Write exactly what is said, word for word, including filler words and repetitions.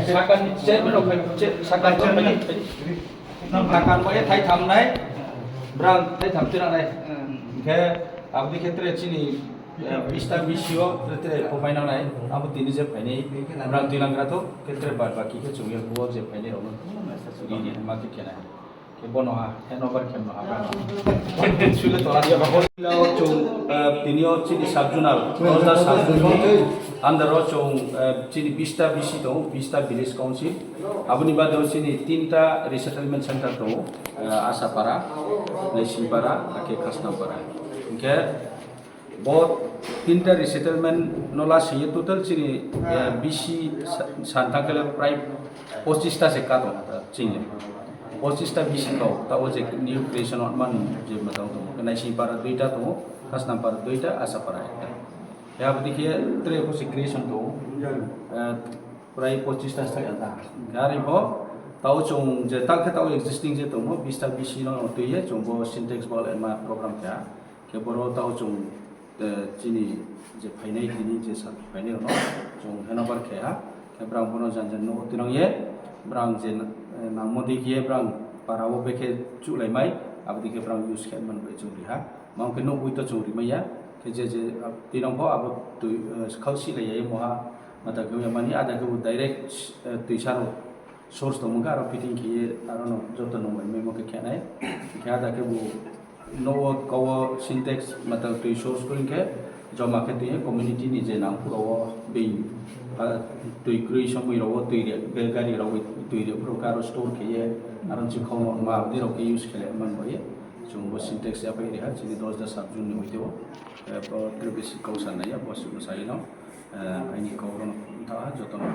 Sakani chairman rok phai, chair-, sakani chairman phai. Sakani bai thai tham nai, brang thai tham tira nai. Hingke aboni khetre chini, eh, bista bisio tere kopai nang nai. Abo tini je phaini brang twi lang gra to khetre bar baki khe chungya buo je phaini rok no. Ini ma khe kena. Khe bono ha, handover khe no ha. Sule tola dia ba. Lao chung, eh, tini o chini sub zonal, roda sub zonal. Under o chung, eh, chini bista bisi tongo, bista village council. Aboni bade o chini tinta resettlement center tongo, eh, Asapara, Lesinpara, ake Khasnampara. Hingke bo tinta resettlement no la singye total chini, eh, bisi sa-, santa kele prai pochista se kato chini. Pochista bisi kau, ta o je new creation on man je matang tongo. Lesinpara duita tongo, Khasnampara duita, Asapara ekta. Ya, aboni khe tere ko se creation tongo. Eh, prai pochista se kato. Gari bo, tao chung je ta khe tao existing je tongo, bista bisi no twi ye chung bo Sintex bol ema program kha. Khe boro tao chung, eh, chini je phainai tini je sa phainai rokno chung handover khe ha. Khe brang bono jan jan no tinang ye, brang je, eh, nangmo di khe brang para o bekhe chulai mai, abo di khe brang use khe man bai chung ri ha. Mao khe no ui to chung ri mai ya. Khe je je, ah, tinang bo abo twi, eh, khau si lai ya mo ha. Mata khe mani ada khe bo direct, eh, twi saro. Source tongmung khe aro fitting khiye aro no joto nung bai memo khe khenai. Khe ada khe bo nogo kowo Sintex mata twi source khe joma khe twi community ni je nang phuru o being, ah, twi kwrwi somoi rogo twi re, bel gari rogo twi re phuru khe aro store khiye aro chikhokno ma aboni rok khe use khele man bai. Chwng bo Sintex ya pai reha chini dos da sub zone ni hoite o, eh, bo tre besi kok sa nai ya bo se bwsai no, eh, aini kok rok no tha joto no.